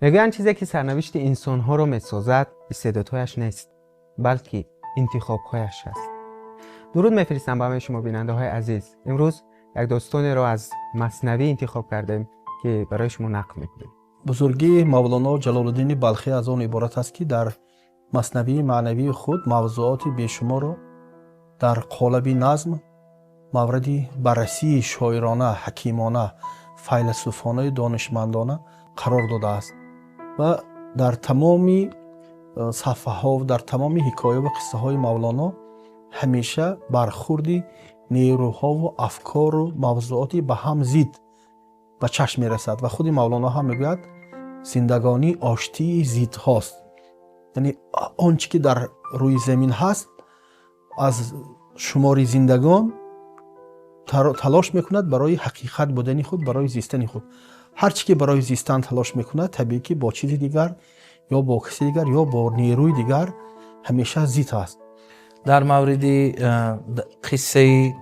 Мегӯянд, чизе ки сарнавишти инсонҳоро месозад, истеъдодҳояш нест, балки интихобҳояш аст. Дуруд мефиристам ба ҳамаи шумо, бинандаҳои азиз. Имрӯз як достонеро аз Маснавӣ интихоб кардем, ки барои шумо нақл мекунем. Бузургии Мавлоно Ҷалолуддини Балхӣ аз он иборат аст, ки дар Маснавии маънавии худ мавзӯоти бешуморро дар қолаби назм мавриди баррасии шоирона, ҳакимона, файласуфонаи донишмандона қарор додааст ва дар тамоми сафҳаҳо, дар тамоми ҳикоя ва қиссаҳои Мавлоно ҳамеша бархурди нерӯҳову афкору мавзӯоти ба ҳам зид ба чашм мерасад. Ва худи Мавлоно ҳам мегӯяд: зиндагонӣ оштии зидҳост. Яъне он чӣ ки дар рӯи замин ҳаст, аз шумори зиндагон талош мекунад барои ҳақиқат будани худ, барои зистани худ. Ҳар чӣ ки барои зистан талош мекунад, табиӣ ки бо чизи дигар ё бо каси дигар ё бо нерӯи дигар ҳамеша зид аст. Дар мавриди қиссаи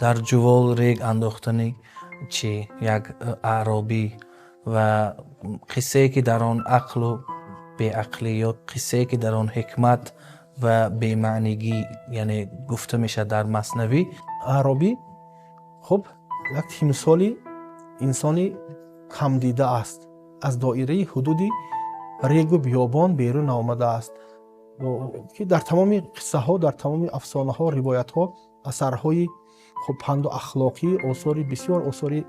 дар ҷувол рег андохтани чи як аъробӣ ва қиссае ки дар он ақлу беақлӣ ё қиссае ки дар он ҳикмат ва бемаънигӣ, яъне гуфта мешавад дар Маснавӣ. Аъробӣ, хуб, як тимсоли инсони камдида аст, аз доираи ҳудуди регу биёбон берун наомадааст, ки дар тамоми қиссаҳо, дар тамоми афсонаҳо, ривоятҳо, асарҳои хуб панду ахлоқӣ, осори бисёр, осори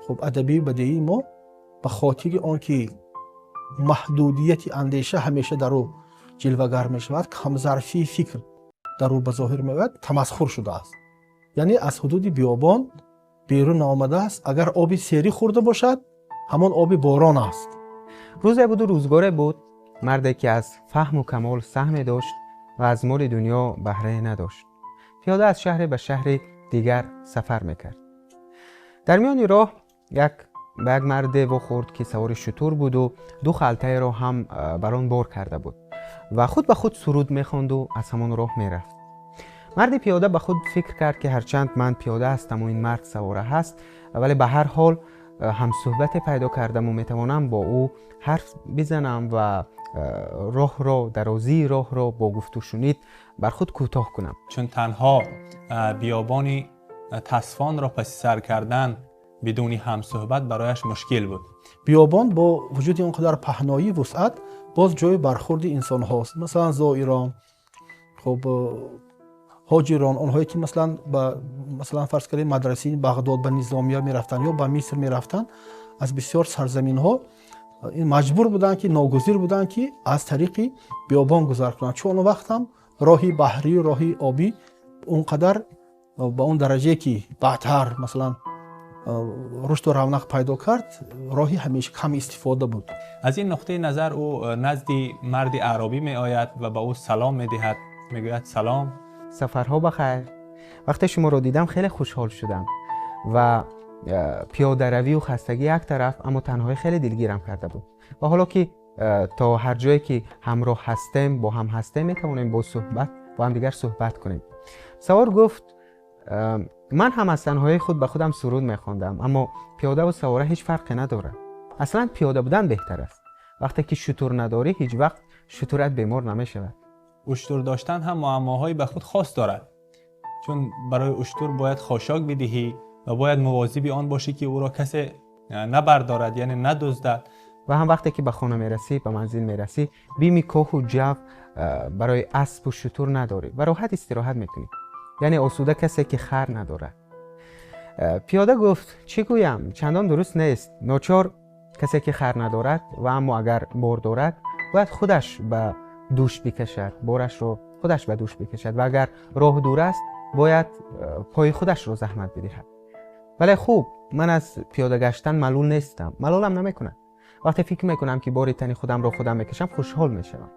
хуб адабию бадеии мо ба хотири он ки маҳдудияти андеша ҳамеша дар ӯ ҷилвагар мешавад, камзарфии фикр дар ӯ ба зоҳир меояд, тамасхур шудааст. Яъне аз ҳудуди биёбон берун наомадааст. Агар оби серӣ хӯрда бошад, ҳамон оби борон аст. Рӯзе буду рӯзгоре буд, марде ки аз фаҳму камол саҳме дошт ва аз моли дунё баҳрае надошт, пиёда аз шаҳре ба шаҳри дигар сафар мекард. Дар миёни роҳ як ба як марде вохӯрд, ки савори шутур буду ду халтаеро ҳам бар он бор карда буд ва худ ба худ суруд мехонду аз ҳамон роҳ мерафт. Марди пиёда ба худ фикр кард, ки ҳарчанд ман пиёда ҳастаму ин мард савора ҳаст, вале ба ҳар ҳол ҳамсӯҳбате пайдо кардаму метавонам бо ӯ ҳарф бизанам ва роҳро, дарозии роҳро бо гуфтушунид бар худ кӯтоҳ кунам. Чун танҳо биёбони Тасфонро паси сар кардан бидуни ҳамсӯҳбат барояш мушкил буд. Биёбон бо вуҷуди он қадар паҳноӣ, вусъат, боз ҷои бархурди инсонҳост. Масалан, зоирон, хуб, ҳоҷирон, онҳое ки масалан ба, масалан, фарз кардем, мадрасаи Бағдод, ба Низомия мерафтанд ё ба Миср мерафтанд, аз бисёр сарзаминҳо ин маҷбур буданд, ки ногузир буданд, ки аз тариқи биёбон гузар кунанд, чун он вақт ҳам роҳи баҳрию роҳи обӣ он қадар ба он дараҷае ки баъдтар, масалан, рушду равнақ пайдо кард, роҳи ҳамеша кам истифода буд. Аз ин нуқтаи назар ӯ назди марди аъробӣ меояд ва ба ӯ салом медиҳад. Мегӯяд: «Салом». Сафарҳо ба хайр. Вақте шуморо дидам, хеле хушҳол шудам ва пиёдаравию хастагӣ як тараф, аммо танҳоӣ хеле дилгирам карда буд. Ва ҳоло ки то ҳар ҷое ки ҳамроҳ ҳастем, бо ҳам ҳастем, метавонем бо суҳбат бо ҳамдигар суҳбат кунем. Савор гуфт: «Ман ҳам аз танҳоии худ ба худам суруд мехондам, аммо пиёдаву савора ҳеҷ фарқе надорад. Аслан пиёда будан беҳтар аст. Вақте ки шутур надорӣ, ҳеҷ вақт шутурат бемор намешавад». Уштур доштан ҳам муаммоҳои ба худ хос дорад, чун барои уштур бояд хошок бидиҳӣ ва бояд мувозиби он бошӣ, ки ӯро касе набардорад, яъне надуздад. Ва ҳам вақте ки ба хона мерасӣ, ба манзил мерасӣ, бими коҳу ҷав барои аспу шутур надорӣ ва роҳат истироҳат мекунӣ. Яъне осуда касе ки хар надорад. Пиёда гуфт: «Чӣ гӯям, чандон дуруст нест. Ночор касе ки хар надорад ва аммо агар бор дорад, бояд худаш ба дӯш бикашад, борашро худаш ба дӯш бикашад ва агар роҳ дур аст, бояд пои худашро заҳмат бидиҳад. Вале хуб, ман аз пиёда гаштан малул нестам, малолам намекунад. Вақте фикр мекунам, ки бори тани худамро худам мекашам, хушҳол мешавам.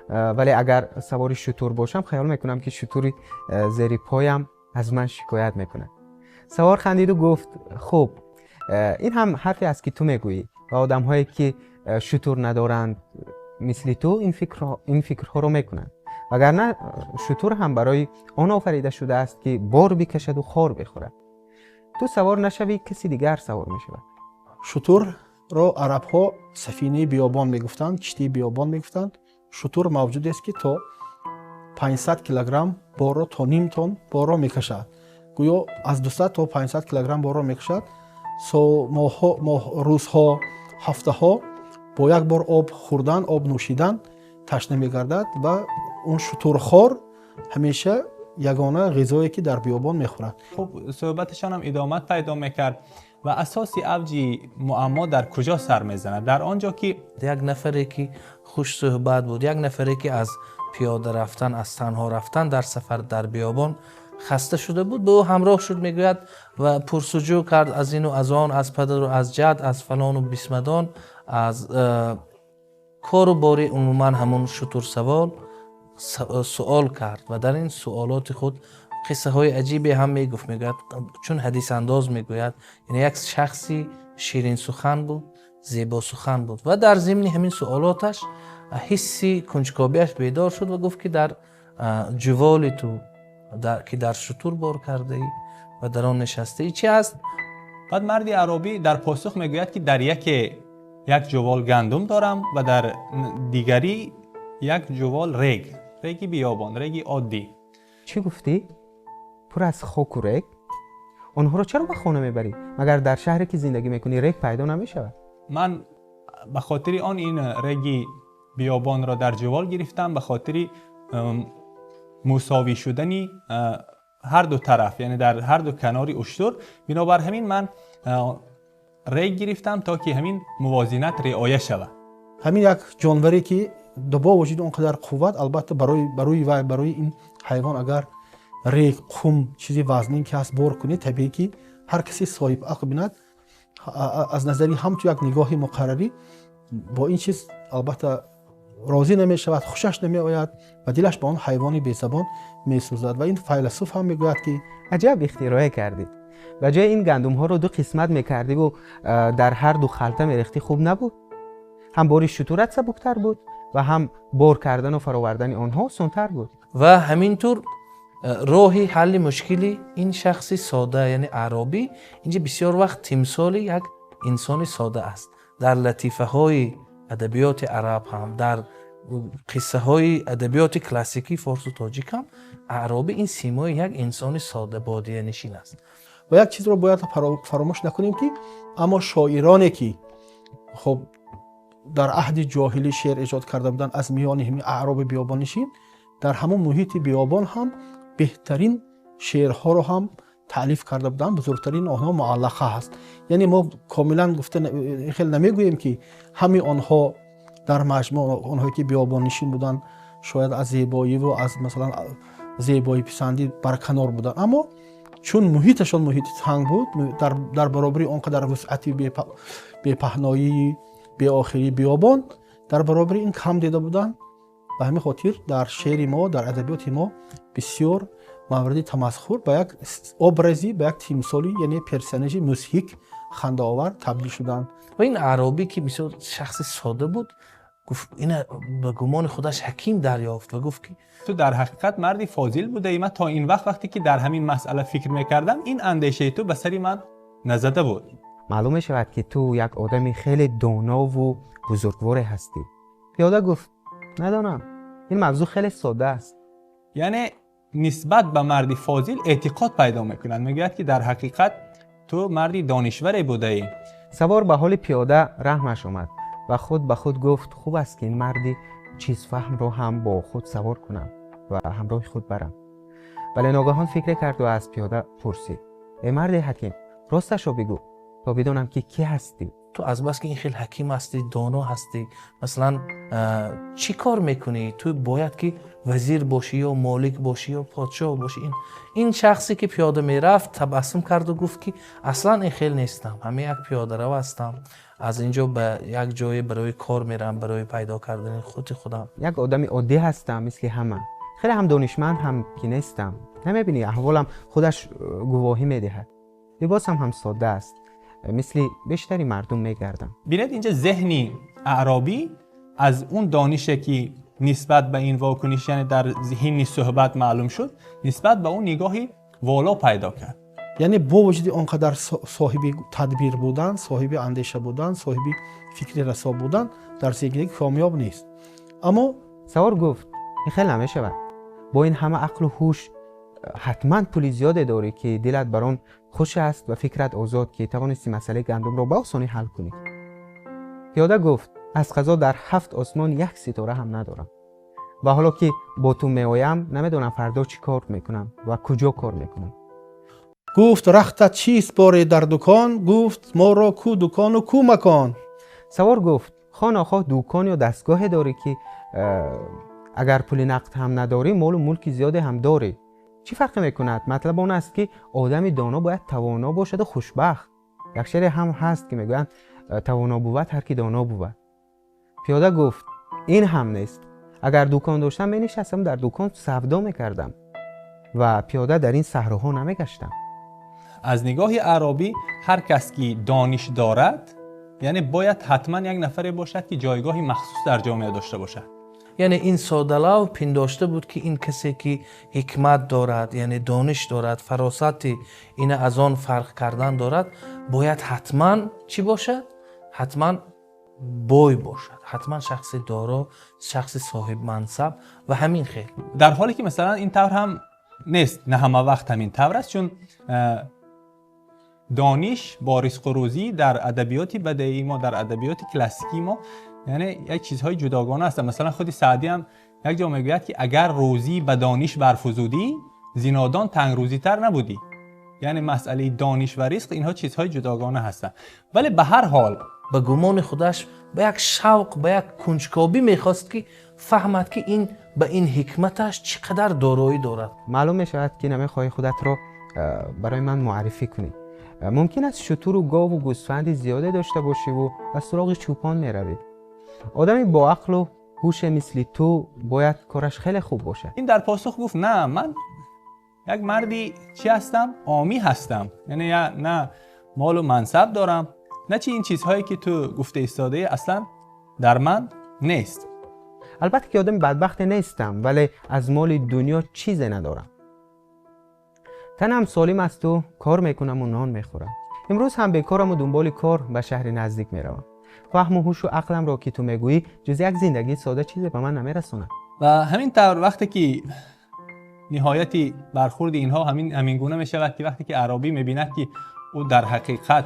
Вале агар савори шутур бошам, хаёл мекунам, ки шутури зери поям аз ман шикоят мекунад». Савор хандиду гуфт: «Хуб, ин ҳам ҳарфе аст, ки ту мегӯӣ, ва одамҳое ки шутур надоранд, мисли ту ин фикрҳоро мекунанд, вагарна шутур ҳам барои он офарида шудааст, ки бор бикашаду хор бихӯрад. Ту савор нашавӣ, каси дигар савор мешавад». Шутур Шутурро арабҳо сафинаи биёбон мегуфтанд, киштии биёбон мегуфтанд. Шутур мавҷудест, ки то 500 килограмм борро, то ним тон борро мекашад. Гӯё аз 200 то 500 килограмм борро мекашад. Моҳҳо, рӯзҳо, ҳафтаҳо бо як бор об хӯрдан, об нӯшидан ташна мегардад ва он шутурхор ҳамеша ягона ғизое, ки дар биёбон мехӯрад. Хуб, суҳбаташон ҳам идома пайдо мекард ва асоси авҷи муаммо дар куҷо сар мезанад? Дар он ҷо ки як нафаре ки хушсӯҳбат буд, як нафаре ки аз пиёда рафтан, аз танҳо рафтан дар сафар дар биёбон хаста шуда буд, ба ӯ ҳамроҳ шуд, мегӯяд, ва пурсуҷӯ кард аз ину аз он, аз падару аз ҷад, аз фалону бисмадон, аз кору бори умуман ҳамон шутурсавор суол кард ва дар ин суолоти худ қиссаҳои аҷибе ҳам мегуфт. Мегӯяд, чун ҳадисандоз мегӯяд, яъне як шахси ширинсухан буд, зебосухан буд ва дар зимни ҳамин суолоташ ҳисси кунҷкобиаш бедор шуд ва гуфт, ки дар ҷуволи ту, ки дар шутур бор кардаӣ ва дар он нишастаӣ, чӣ аст? Баъд марди аъробӣ дар посух мегӯяд, ки дар яке як ҷувол гандум дорам ва дар дигарӣ як ҷувол рег, реги биёбон, реги оддӣ. Чӣ гуфтӣ? Пур аз хоку рег? Онҳоро чаро ба хона мебарӣ? Магар дар шаҳре, ки зиндагӣ мекунӣ, рег пайдо намешавад? Ман ба хотири он ин реги биёбонро дар ҷувол гирифтам, ба хотири мусовӣ шудани ҳар ду тараф, яъне дар ҳар ду канори уштур. Бинобар ҳамин ман рег гирифтам, то ки ҳамин мувозинат риоя шавад. Ҳамин як ҷонваре, ки бо вуҷуди он қадар қувват, албатта, барои вай, барои ин ҳайвон агар рег, қум, чизи вазнин ки ҳаст, бор кунӣ, табиӣ ки ҳар касе соҳиб ақл бинад, аз назари ҳамту як нигоҳи муқаррарӣ бо ин чиз албатта розӣ намешавад, хушаш намеояд ва дилаш ба он ҳайвони бесабон месӯзад. Ва ин файласуф ҳам мегӯяд, ки Аҷаб ихтироъе кардӣ! Ба ҷои ин гандумҳоро ду қисмат мекардиву дар ҳар ду халта мерехтӣ, хуб набуд? Ҳам бори шутурат сабуктар буд ва ҳам бор кардану фаровардани онҳо осонтар буд. Ва ҳамин тур роҳи ҳалли мушкили ин шахси сода, яъне аъробӣ, инҷа бисёр вақт тимсоли як инсони сода аст. Дар латифаҳои адабиёти араб ҳам, дар қиссаҳои адабиёти классикии форсу тоҷик ҳам аъробӣ ин симои як инсони сода, бодиянишин аст. Ва як чизро бояд фаромӯш накунем, ки аммо шоироне, ки хоб дар аҳди ҷоҳилӣ шеър эҷод карда буданд, аз миёни ҳамин аъроби биёбоннишин, дар ҳамон муҳити биёбон ҳам беҳтарин шеърҳоро ҳам таълиф карда буданд. Бузургтарин онҳо Муаллақа ҳаст. Яъне мо комилан гуфта хел намегӯем, ки ҳамаи онҳо дар маҷмӯъ, онҳое ки биёбоннишин буданд, шояд аз зебоиву аз масалан зебоиписандӣ барканор буданд, аммо чун муҳиташон муҳити танг буд, дар баробари он қадар вусъати бепаҳноии беохирии биёбон, дар баробари ин кам дида буданд. Ба ҳамин хотир дар шеъри мо, дар адабиёти мо бисёр мавриди тамасхур, ба як образи, ба як тимсоли, яъне персонажи музҳик, хандаовар табдил шуданд. Ва ин аъробӣ, ки бисёр шахси сода буд, гуфт, ина ба гумони худаш ҳаким дарёфт ва гуфт, ки Ту дар ҳақиқат марди фозил будаӣ. Ман то ин вақт, вақте ки дар ҳамин масъала фикр мекардам, ин андешаи ту ба сари ман назада буд. Маълум мешавад, ки ту як одами хеле донову бузургворе ҳастӣ. Пиёда гуфт: «Надонам, ин мавзӯъ хеле содда аст». Яъне нисбат ба марди фозил эътиқод пайдо мекунад, мегӯяд, ки дар ҳақиқат ту марди донишваре будаӣ. Савор ба ҳоли пиёда раҳмаш омад ва худ ба худ гуфт: «Хуб аст, ки ин марди чизфаҳмро ҳам бо худ савор кунам ва ҳамроҳи худ барам». Вале ногаҳон фикре карду аз пиёда пурсид: «Эй марди ҳаким, росташро бигӯ, то бидонам, ки кӣ ҳастӣ». Ту азбаски ин хел ҳаким ҳастӣ, доно ҳастӣ, масалан, чӣ кор мекунӣ? Ту бояд ки вазир бошӣ ё молик бошӣ ё подшоҳ бошӣ. Ин шахсе, ки пиёда мерафт, табассум карду гуфт, ки аслан ин хел нестам, ҳамин як пиёдарав ҳастам, аз ин ҷо ба як ҷое барои кор мерам, барои пайдо кардани худи худам. Як одами оддӣ ҳастам, мисли ҳама. Хеле ҳам донишманд ҳам ки нестам. Намебинӣ, аҳволам худаш гувоҳӣ медиҳад. Либосам ҳам содда аст, мисли бештари мардум мегардам. Бинед, инҷа зеҳни аъробӣ аз он донише, ки нисбат ба ин вокуниш, яъне дар ҳинни суҳбат маълум шуд, нисбат ба он нигоҳи воло пайдо кард. Яъне бо вуҷуди он қадар соҳиби тадбир будан, соҳиби андеша будан, соҳиби фикри расо будан, дар зиндагӣ комёб нест. Аммо Савор гуфт: ин хел намешавад. Бо ин ҳама ақлу ҳуш ҳатман пули зиёде дорӣ, ки дилат бар он хуш аст ва фикрат озод, ки тавонисти масъалаи гандумро ба осонӣ ҳал кунӣ. Пиёда гуфт: аз қазо дар ҳафт осмон як ситора ҳам надорам ва ҳоло ки бо ту меоям, намедонам фардо чӣ кор мекунам ва куҷо кор мекунам. Гуфт: рахтат чист боре дар дукон? Гуфт: моро ку дукону ку макон. Савор гуфт: хоҳ нохоҳ дукон ё дастгоҳе дорӣ, ки агар пули нақд ҳам надорӣ, молу мулки зиёде ҳам дорӣ. Чӣ фарқе мекунад? Матлаб он аст, ки одами доно бояд тавоно бошаду хушбахт. Як шеъре ҳам ҳаст, ки мегӯянд: тавоно бувад ҳар ки доно бувад. Пиёда гуфт: ин ҳам нест. Агар дукон доштам, менишастам, дар дукон савдо мекардам ва пиёда дар ин саҳроҳо намегаштам. Аз нигоҳи аъробӣ ҳар кас ки дониш дорад, яъне бояд ҳатман як нафаре бошад, ки ҷойгоҳи махсус дар ҷомеа дошта бошад. Яъне ин содалавҳ пиндошта буд, ки ин касе ки ҳикмат дорад, яъне дониш дорад, фаросати ина аз он фарқ кардан дорад, бояд ҳатман чӣ бошад? Ҳатман бой бошад, ҳатман шахси доро, шахси соҳибмансаб ва ҳамин хел. Дар ҳоле ки масалан ин тавр ҳам нест, на ҳама вақт ҳамин тавр аст, чун дониш бо ризқу рӯзӣ дар адабиёти бадеии мо, дар адабиёти классикии мо, яъне як чизҳои ҷудогона ҳастанд. Масалан, худи Саъдӣ ҳам як ҷо мегӯяд, ки агар рӯзӣ ба дониш барфузудӣ, зи нодон тангрӯзитар набудӣ. Яъне масъалаи дониш ва ризқ инҳо чизҳои ҷудогона ҳастанд, вале ба ҳар ҳол ба гумони худаш, ба як шавқ, ба як кунҷкобӣ мехост, ки фаҳмад, ки ин ба ин ҳикматаш чӣ қадар дороӣ дорад. Маълум мешавад, ки намехоҳӣ худатро барои ман муаррифӣ кунӣ. Мумкин аст шутуру гову гӯсфанди зиёде дошта бошиву ба суроғи чӯпон меравӣ. Одами бо ақлу ҳуше мисли ту бояд кораш хеле хуб бошад. Ин дар посух гуфт: на, ман як марди чӣ ҳастам? Омӣ ҳастам. Яъне на молу мансаб дорам, на чи ин чизҳое ки ту гуфта истодаӣ аслан дар ман нест. Албатта ки одами бадбахте нестам, вале аз моли дунё чизе надорам. Танам солим асту кор мекунаму нон мехӯрам. Имрӯз ҳам бекораму дунболи кор ба шаҳри наздик меравам. Фаҳму ҳушу ақламро, ки ту мегӯӣ, ҷуз як зиндагии сода чизе ба ман намерасонад. Ва ҳамин тавр вақте ки ниҳояти бархурди инҳо ҳамин гуна мешавад, ки вақте ки аъробӣ мебинад, ки ӯ дар ҳақиқат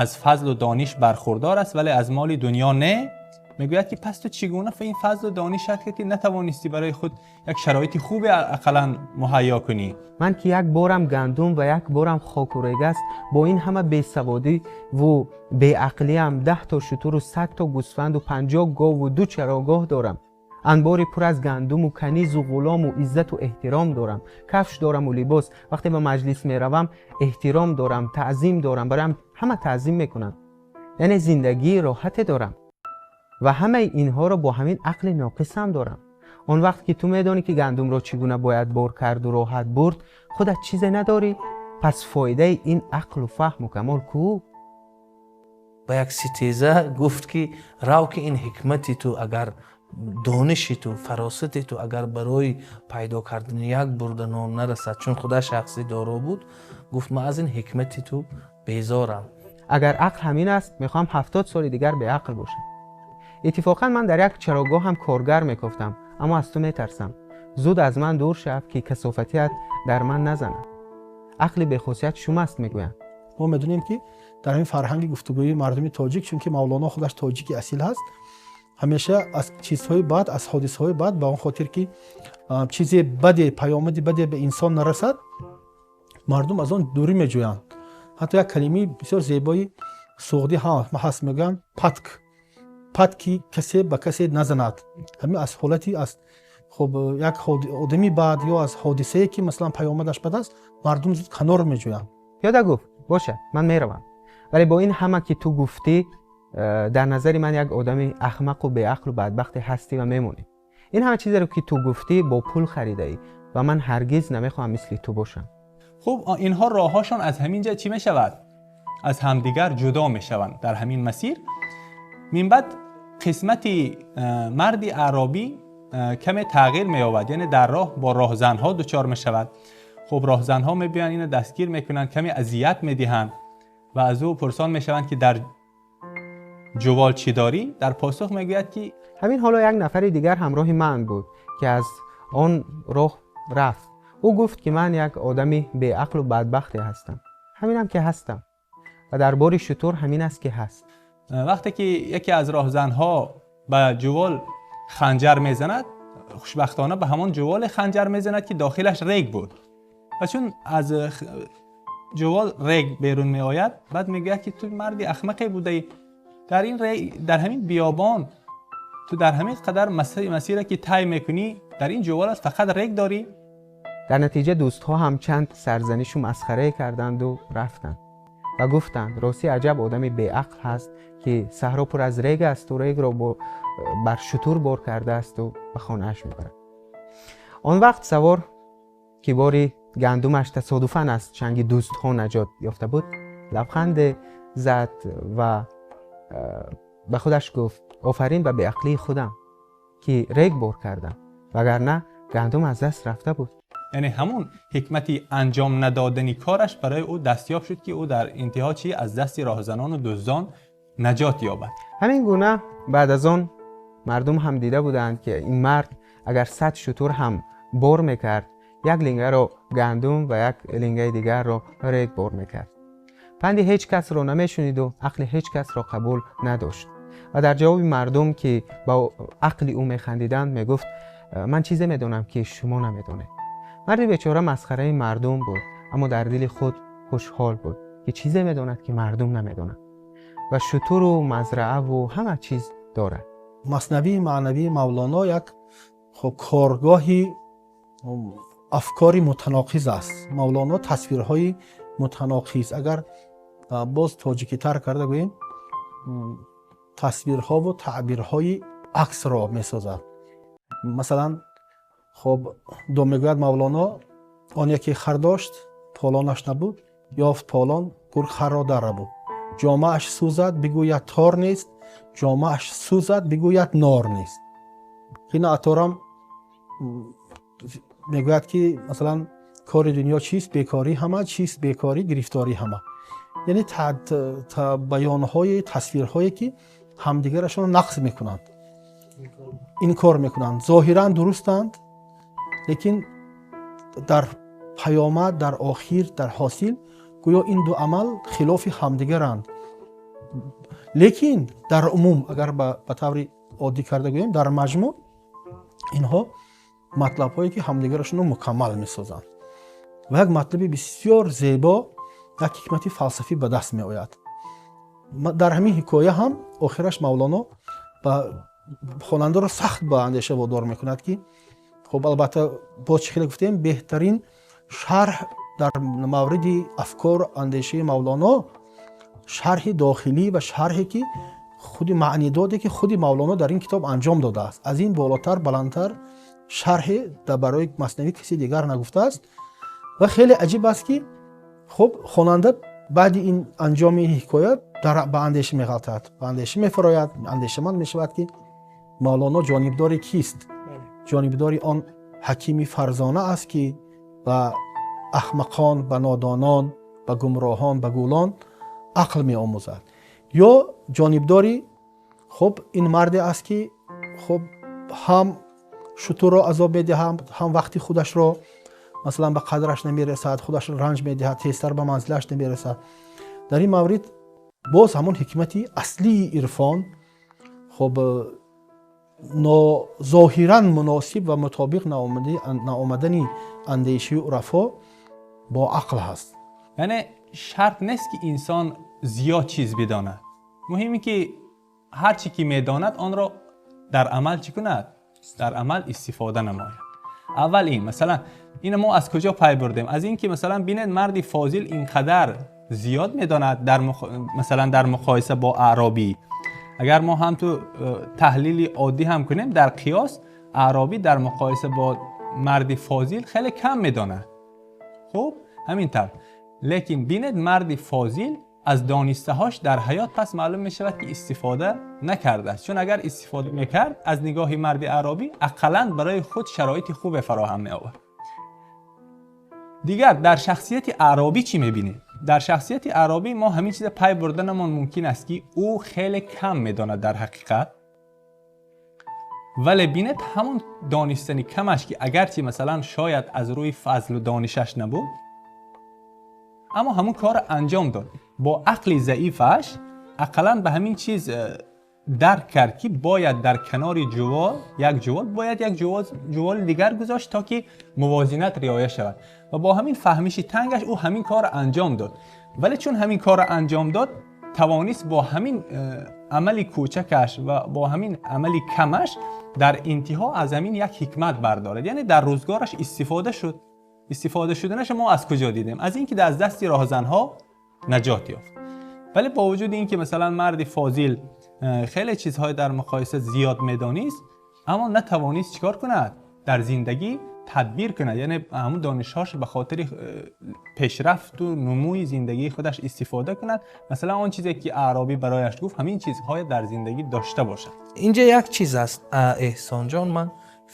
аз фазлу дониш бархурдор аст, вале аз моли дунё не, мегӯяд, ки пас ту чӣ гуна ин фазлу донишат ки натавонистӣ барои худ як шароити хубе ақаллан муҳайё кунӣ? Ман ки як борам гандум ва як борам хоку рег аст, бо ин ҳама бесаводӣ ву беақлиам 10 то шутуру 100 то гӯсфанду 50 гову ду чарогоҳ дорам. Анбори пур аз гандуму канизу ғулому иззату эҳтиром дорам. Кафш дораму либос. Вақте ба маҷлис меравам, эҳтиром дорам, таъзим дорам, бароям ҳама таъзим мекунанд. Яъне зиндагии роҳате дорам ва ҳамаи инҳоро бо ҳамин ақли ноқисам дорам. Он вақт ки ту медонӣ, ки гандумро чӣ гуна бояд бор карду роҳат бурд, худат чизе надорӣ. Пас фоидаи ин ақлу фаҳму камол кӯ? Ба як ситеза гуфт, ки рав, ки ин ҳикмати ту, агар дониши ту, фаросати ту агар барои пайдо кардани як бурда нон нарасад, чун худа шахси доро буд, гуфт: ман аз ин ҳикмати ту безорам. Агар ақл ҳамин аст, мехоҳам 70 соли дигар беақл бошам. Иттифоқан ман дар як чарогоҳ ҳам коргар мекофтам, аммо аз ту метарсам. Зуд аз ман дур шав, ки касофатият дар ман назанад. Ақли бехосият шум аст, мегӯянд. Мо медонем, ки дар ҳамин фарҳанги гуфтугӯии мардуми тоҷик, чунки Мавлоно худаш тоҷики асил ҳаст, ҳамеша аз чизҳои бад, аз ҳодисаҳои бад, ба он хотир ки чизе баде, паёмади баде ба инсон нарасад, мардум аз он дурӣ меҷӯянд. Ҳатто як калимаи бисёр зебои суғдӣ ҳаст, мегӯянд патк, патки касе ба касе назанад. Ҳамин аз ҳолати аз хуб як одами бад ё аз ҳодисае, ки масалан паёмадаш бад аст, мардум зуд канор меҷӯянд. Пиёда гуфт: бошад, ман меравам, вале бо ин ҳама ки ту гуфтӣ, дар назари ман як одами ахмақу беақлу бадбахте ҳастӣ ва мемонӣ. Ин ҳама чизеро, ки ту гуфтӣ, бо пул харидаӣ ва ман ҳаргиз намехоҳам мисли ту бошам. Хуб, инҳо роҳҳошон аз ҳамин ҷа чӣ мешавад? Аз ҳамдигар ҷудо мешаванд. Дар ҳамин масир минбаъд қисмати марди аъробӣ каме тағйир меёбад, яъне дар роҳ бо роҳзанҳо дучор мешавад. Хуб, роҳзанҳо мебиёянд, инро дастгир мекунанд, каме азият медиҳанд ва аз ӯ пурсон мешаванд, ки дар ҷувол чӣ дорӣ? Дар посух мегӯяд, ки ҳамин ҳоло як нафари дигар ҳамроҳи ман буд, ки аз он роҳ рафт. Ӯ гуфт, ки ман як одами беақлу бадбахте ҳастам. Ҳаминам ки ҳастам. Ва дар бори шутур ҳамин аст, ки ҳаст. Вақте ки яке аз роҳзанҳо ба ҷувол ханҷар мезанад, хушбахтона ба ҳамон ҷуволе ханҷар мезанад, ки дохилаш рег буд. Ва чун аз ҷувол рег берун меояд, баъд мегӯяд, ки ту марди ахмақе будаӣ. Дар ин дар ҳамин биёбон ту дар ҳамин қадар масире ки тай мекунӣ, дар ин ҷуволат фақат рег дорӣ. Дар натиҷа дӯстҳо ҳам чанд сарзанишу масхарае карданду рафтанд ва гуфтанд: ростӣ аҷаб одами беақл ҳаст, ки саҳро пур аз рег асту регро бар шутур бор кардаасту ба хонааш мебарад. Он вақт савор, ки бори гандумаш тасодуфан аз чанги дӯстҳо наҷот ёфта буд, лабханде зад ва ба худаш гуфт: офарин ба беақлии худам, ки рег бор кардам, вагарна гандум аз даст рафта буд. Яъне ҳамон ҳикмати анҷом надодани кораш барои ӯ дастёб шуд, ки ӯ дар интиҳо чӣ аз дасти роҳзанону дуздон наҷот ёбад. Ҳамин гуна баъд аз он мардум ҳам дида буданд, ки ин мард агар 100 шутур ҳам бор мекард, як лингаро гандум ва як лингаи дигарро рег бор мекард. Панди ҳеҷ касро намешуниду ақли ҳеҷ касро қабул надошт. Ва дар ҷавоби мардум, ки ба ақли ӯ механдиданд, мегуфт: ман чизе медонам, ки шумо намедонед. Марди бечора масхараи мардум буд, аммо дар дили худ хушҳол буд, ки чизе медонад, ки мардум намедонанд, ва шутуру мазрааву ҳама чиз дорад. Маснавии маънавии Мавлоно як хоб коргоҳи афкори мутаноқиз аст. Мавлоно тасвирҳои мутаноқиз, агар боз тоҷикитар карда гӯем, тасвирҳову таъбирҳои аксро месозад. Масалан, хоб до мегӯяд Мавлоно: он яке хар дошт, полонаш набуд, ёфт полон, гург харро дарра буд. Ҷомааш сӯзад, бигӯяд тор нест, ҷомааш сӯзад, бигӯяд нор нест. Ҳина Аторам мегӯяд, ки масалан, кори дунё чист? Бекорӣ ҳама. Чист бекорӣ? Гирифторӣ ҳама. Яъне баёнҳои тасвирҳое, ки ҳамдигарашонро нақз мекунанд, инкор мекунанд, зоҳиран дурустанд, лекин дар паёмад, дар охир, дар ҳосил гӯё ин ду амал хилофи ҳамдигаранд. Лекин дар умум, агар ба таври оддӣ карда гӯем, дар маҷмӯъ инҳо матлабҳое, ки ҳамдигарашонро мукаммал месозанд ва як матлаби бисёр зебо, як ҳикмати фалсафӣ ба даст меояд. Дар ҳамин ҳикоя ҳам охираш Мавлоно ба хонандаро сахт ба андеша водор мекунад, ки хуб, албатта, боз чӣ хеле гуфтем, беҳтарин шарҳ дар мавриди афкору андешаи Мавлоно шарҳи дохилӣ ва шарҳе, ки худи маънидоде, ки худи Мавлоно дар ин китоб анҷом додааст, аз ин болотар, баландтар шарҳе барои Маснавӣ каси дигар нагуфтааст. Ва хеле аҷиб аст, ки хуб, хонанда баъди ин анҷоми ин ҳикоя ба андеша меғалтад, ба андеша мефарояд, андешаманд мешавад, ки Мавлоно ҷонибдори кист? Ҷонибдори он ҳакими фарзона аст, ки ба аҳмақон, ба нодонон, ба гумроҳон, ба гулон ақл меомӯзад, ё ҷонибдори хуб ин марде аст, ки хуб ҳам шутурро азоб медиҳад, ҳам вақти худашро масалан ба қадраш намерасад, худашро ранҷ медиҳад, тезтар ба манзилаш намерасад. Дар ин маврид боз ҳамон ҳикмати аслии ирфон, хуб, зоҳиран муносиб ва мутобиқ наомадани андешаи урафо бо ақл ҳаст. Яъне шарт нест, ки инсон зиёд чиз бидонад. Муҳиме, ки ҳар чӣ ки медонад, онро дар амал чӣ кунад? Дар амал истифода намояд. Аввал ин, масалан, ина мо аз куҷо пай бурдем? Аз ин ки, масалан, бинед, марди фозил ин қадар зиёд медонад дар масалан дар муқоиса бо аъробӣ. Агар мо ҳам ту таҳлили оддӣ ҳам кунем, дар қиёс аъробӣ дар муқоиса бо марди фозил хеле кам медонад. Хуб, ҳамин тавр. Лекин бинед, марди фозил аз донистаҳош дар ҳаёт пас маълум мешавад, ки истифода накардааст, чун агар истифода мекард, аз нигоҳи марди аъробӣ ақаллан барои худ шароити хубе фароҳам меовард. Дигар дар шахсияти аъробӣ чӣ мебинем? Дар шахсияти аъробӣ мо ҳамин чиза пай бурданамон мумкин аст, ки ӯ хеле кам медонад дар ҳақиқат, вале бинед, ҳамон донистани камаш, ки агарчи масалан шояд аз рӯи фазлу донишаш набуд, аммо ҳамон корро анҷом дод. Бо ақли заифаш ақаллан ба ҳамин чиз дарк кард, ки бояд дар канори ҷувол як ҷувол, бояд як ҷуволи дигар гузошт, то ки мувозинат риоя шавад. Ва бо ҳамин фаҳмиши тангаш ӯ ҳамин корро анҷом дод. Вале чун ҳамин корро анҷом дод, тавонист бо ҳамин амали кӯчакаш ва бо ҳамин амали камаш дар интиҳо аз ҳамин як ҳикмат бардорад, яъне дар рӯзгораш истифода шуд. Истифода шуданаш мо аз куҷо дидем? Аз инки аз дасти роҳзанҳо наҷот ёфт. Вале бо вуҷуди инки масалан марди фозил хеле чизҳои дар муқоиса зиёд медонист, аммо натавонист чикор кунад? Дар зиндагӣ тадбир кунад, яъне ҳамун донишҳош ба хотири пешрафту нумӯи зиндагии худаш истифода кунад. Масалан, он чизе ки аъробӣ барояш гуфт, ҳамин чизҳое дар зиндагӣ дошта бошад. Инҷа як чиз аст, Эҳсонҷон. Ман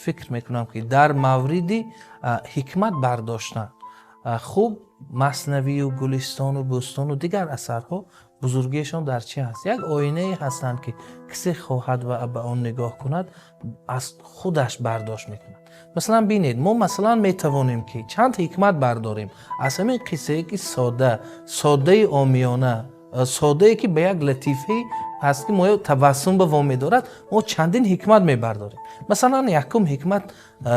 фикр мекунам, ки дар мавриди ҳикмат бардоштан, хуб, Маснавию Гулистону Бӯстону дигар асарҳо бузургиашон дар чи ҳаст? Як оинае ҳастанд, ки касе хоҳад ва ба он нигоҳ кунад, аз худаш бардошт мекунад. Масалан, бинед, мо масалан метавонем, ки чанд ҳикмат бардорем аз ҳамин қиссае, ки сода, содаи омиёна, содае, ки ба як латифае ҳаст, ки мо табассум ба во медорад. Мо чандин ҳикмат мебардорем. Масалан, якум ҳикмат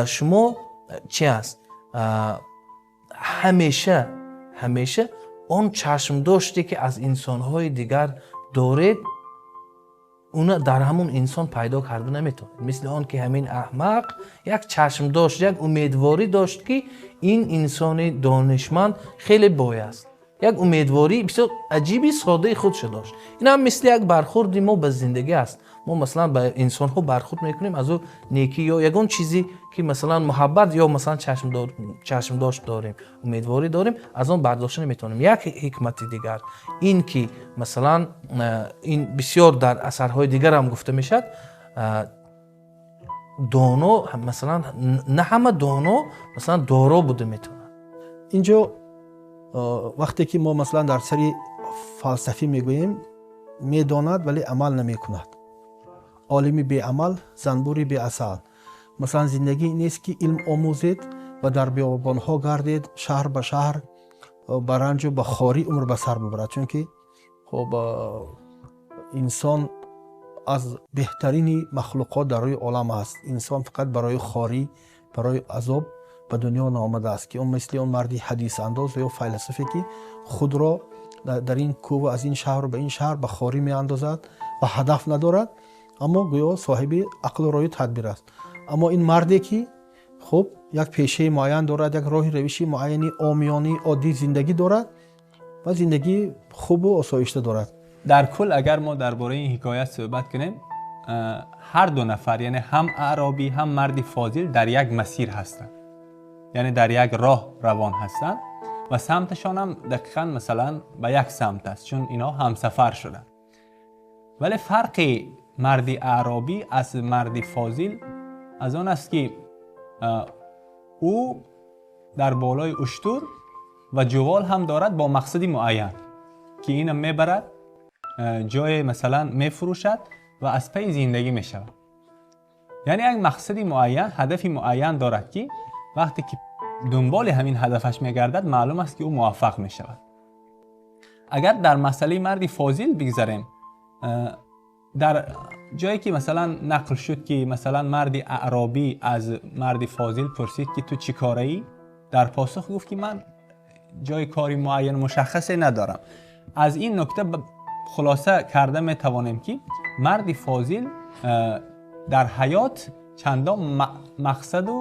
шумо чи аст? Ҳамеша, ҳамеша он чашмдоште, ки аз инсонҳои дигар доред, уна дар ҳамон инсон пайдо карда наметавонед. Мисли он ки ҳамин аҳмақ як чашмдошт, як умедворӣ дошт, ки ин инсони донишманд хеле бой аст. Як умедвории бисёр аҷиби содаи худшо дошт. Ин ҳам мисли як бархурди мо ба зиндагӣ аст. Мо масалан ба инсонҳо бархурд мекунем, аз ӯ некӣ ё ягон чизе, ки масалан муҳаббат ё масалан чашмдошт дорем, умедворӣ дорем, аз он бардошта наметавонем. Як ҳикмати дигар ин ки масалан ин бисёр дар асарҳои дигарам гуфта мешавад: доно, масалан, на ҳама доно масалан доро буда метавонад. Инҷо вақте ки мо масалан дар сари фалсафӣ мегӯем, медонад, вале амал намекунад. Олими беамал — занбури беасал. Масалан, зиндагӣ нест, ки илм омӯзед ва дар биёбонҳо гардед, шаҳр ба шаҳр, ба ранҷу ба хорӣ умр ба сар бибарад, чунки хоб инсон аз беҳтарини махлуқот дар рӯи олам аст. Инсон фақат барои хорӣ, барои азоб ба дунё наомадааст, ки он мисли он марди ҳадисандоз ё файласуфе, ки худро дар ин кӯҳу аз ин шаҳру ба ин шаҳр ба хорӣ меандозад ва ҳадаф надорад, аммо гӯё соҳиби ақлу рою тадбир аст. Аммо ин марде, ки хуб як пешаи муайян дорад, як роҳи равиши муайяни омиёнӣ, оддии зиндагӣ дорад ва зиндагии хубу осоишта дорад. Дар кул, агар мо дар бораи ин ҳикоят суҳбат кунем, ҳар ду нафар, яъне ҳам аъробӣ, ҳам марди фозил, дар як масир ҳастанд, яъне дар як роҳ равон ҳастанд ва самташон ҳам дақиқан масалан ба як самт аст, чун инҳо ҳамсафар шуданд. Вале фарқи марди аъробӣ аз марди фозил аз он аст, ки ӯ дар болои уштур ва ҷувол ҳам дорад, бо мақсади муайян, ки ина мебарад, ҷое масалан мефурӯшад ва аз пайи зиндагӣ мешавад. Яъне як мақсади муайян, ҳадафи муайян дорад, ки вақте ки дунболи ҳамин ҳадафаш мегардад, маълум аст, ки ӯ муваффақ мешавад. Агар дар масъалаи марди фозил бигзарем, дар ҷое ки масалан нақл шуд, ки масалан марди аъробӣ аз марди фозил пурсид, ки ту чӣ кораӣ, дар посух гуфт, ки ман ҷои кори муайян мушаххасе надорам. Аз ин нукта хулоса карда метавонем, ки марди фозил дар ҳаёт чандон мақсаду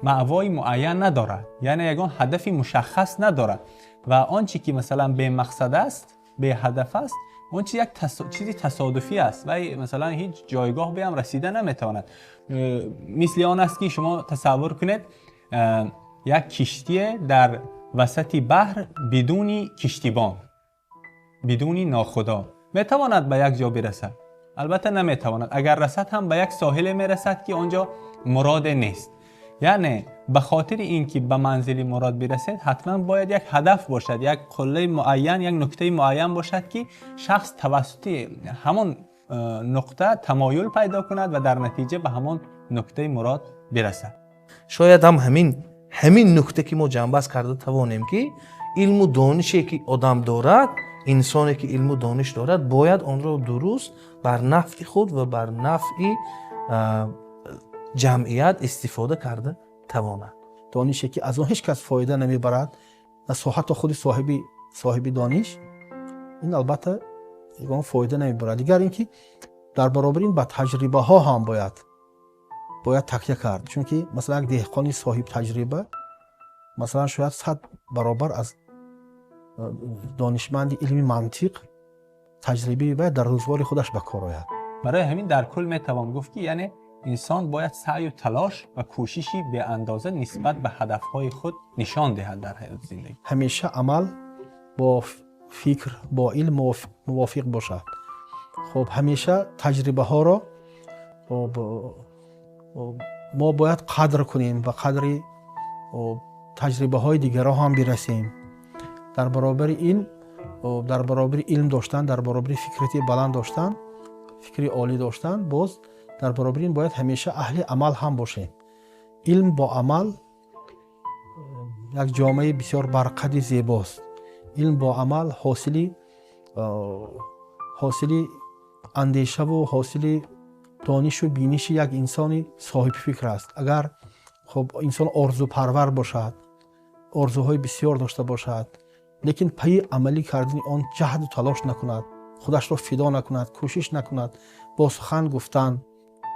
маъвои муайян надорад, яъне ягон ҳадафи мушаххас надорад. Ва он чи ки масалан бемақсад аст, беҳадаф аст, он чиз як чизи тасодуфӣ аст ва масалан ҳеҷ ҷойгоҳ беам расида наметавонад. Мисли он аст, ки шумо тасаввур кунед як киштие дар васати баҳр бидуни киштибон, бидуни нохудо. Метавонад ба як ҷо бирасад? Албатта, наметавонад. Агар расад ҳам, ба як соҳиле мерасад, ки он ҷо муроде нест. Яъне ба хотири ин ки ба манзили мурод бирасед, ҳатман бояд як ҳадаф бошад, як қуллаи муайян, як нуктаи муайян бошад, ки шахс тавассути ҳамон нуқта тамоюл пайдо кунад ва дар натиҷа ба ҳамон нуктаи мурод бирасад. Шояд ҳам ҳамин нукта, ки мо ҷамъбаст карда тавонем, ки илму донише, ки одам дорад, инсоне, ки илму дониш дорад, бояд онро дуруст бар нафъи худ ва бар нафъи ҷамъият истифода карда тавонад. Донише, ки аз он ҳеҷ кас фоида намебарад, ҳатто худи соҳиби дониш, ин албатта ягон фоида намебарад. Дигар ин ки дар баробари ин ба таҷрибаҳо ҳам бояд такя кард, чунки масалан як деҳқони соҳибтаҷриба масалан шояд 100 баробар аз донишманди илми мантиқ таҷрибаи вай дар рӯзгори худаш ба кор ояд. Барои ҳамин дар кул метавон гуфт, ки яъне инсон бояд саъю талош ва кӯшиши беандоза нисбат ба ҳадафҳои худ нишон диҳад дар ҳаёти зиндагӣ. Ҳамеша амал бо фикр, бо илм мувофиқ бошад. Хоб, ҳамеша таҷрибаҳоро мо бояд қадр кунем ва қадри таҷрибаҳои дигарро ҳам бирасем. Дар баробари ин, дар баробари илм доштан, дар баробари фикрати баланд доштан, фикри олӣ доштан, боз дар баробари ин бояд ҳамеша аҳли амал ҳам бошем. Илм бо амал як ҷомеаи бисёр барқади зебост. Илм бо амал ҳосили андешаву ҳосили донишу биниши як инсони соҳибфикр аст. Агар хоб инсон орзупарвар бошад, орзуҳои бисёр дошта бошад, лекин пайи амалӣ кардани он ҷаҳду талош накунад, худашро фидо накунад, кӯшиш накунад, бо сухан гуфтан,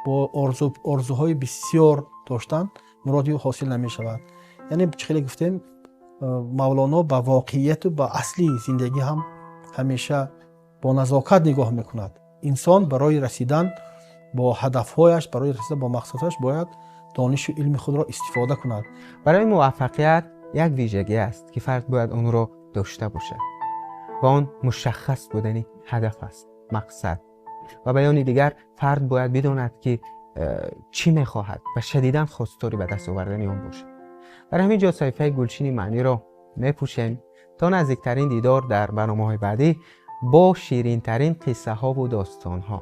бо орзуҳои бисёр доштан муроди ӯ ҳосил намешавад. Яъне чӣ хеле гуфтем, Мавлоно ба воқеияту ба асли зиндагӣ ҳам ҳамеша бо назокат нигоҳ мекунад. Инсон барои расидан бо ҳадафҳояш, барои расидан бо мақсадҳояш бояд донишу илми худро истифода кунад. Барои муваффақият як вижагӣ аст, ки фард бояд онро дошта бошад, ва он мушаххас будани ҳадаф аст, мақсад. Ва баёни дигар, фард бояд бидонад, ки чӣ мехоҳад ва шадидан хостори ба даст овардани он бошад. Дар ҳамин ҷо саҳифаи гулчини маъниро мепӯшем то наздиктарин дидор дар барномаҳои баъдӣ бо ширинтарин қиссаҳову достонҳо.